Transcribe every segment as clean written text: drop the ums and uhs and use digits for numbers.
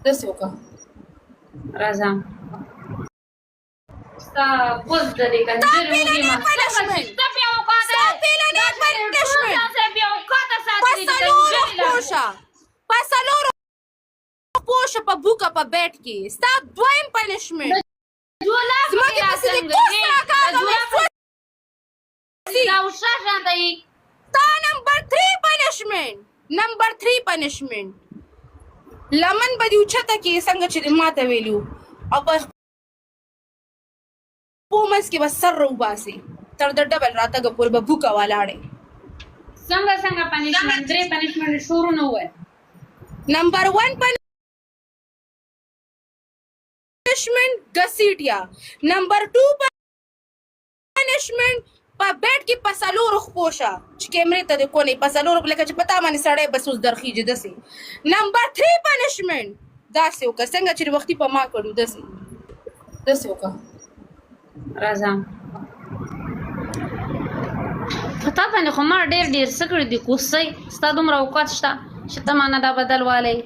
داسې وکړه. راځه. ستا پوز د دې کنجرې وږي ما پنشمنټ. ستا بې اوقاته ستا پیلنی پنشمنټ. بې اوقاته په ساتلي دي څلورو کنجرې خپو لا. شه، په څلورو خپو شه، په بوکه په بیټ کې ستا دویم پنشمنټ. جولا ځمکې پسې دې کوس راکاږه، وې سوځي. دا وشا شان دی. ستا نمبر 3 پنشمنټ، نمبر 3 پنشمنټ، لمن به دې اوچته کې څنګه چې دې ماته ویلي وو، او په خپو منځ کې به سر راوباسې، تر د ډبل راتګه پورې به بوکه ولاړې. څنګه څنګه پنشمنټ؟ درې پنشمنټ شروع نه وای. نمبر 1 پنشمنټ ګسیټیا، نمبر 2 پنشمنټ په بیډ کې په څلورو خپو شه چې کیمرې ته دې کونې په څلورو، لکه چې په تا باندې سړی بس اوس درخیږي داسې. نمبر 3 پنشمنټ داسې وکړه څنګه چې وختي په ما کړو، داسې داسې وکړه. راځه. په تا باندې خو ما ډېر ډېر څه کړي دي کوسۍ. ستا دومره اوقات شته چې ته مانه دا بدل والی؟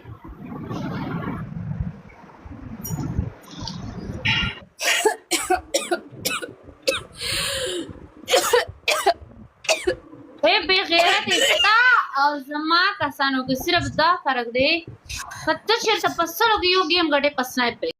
ای بې غیرتې، ستا او زما کسانو کې صرف دا فرق دی که ته چېرته په 100 کې یو ګیم ګټې په سنایپ.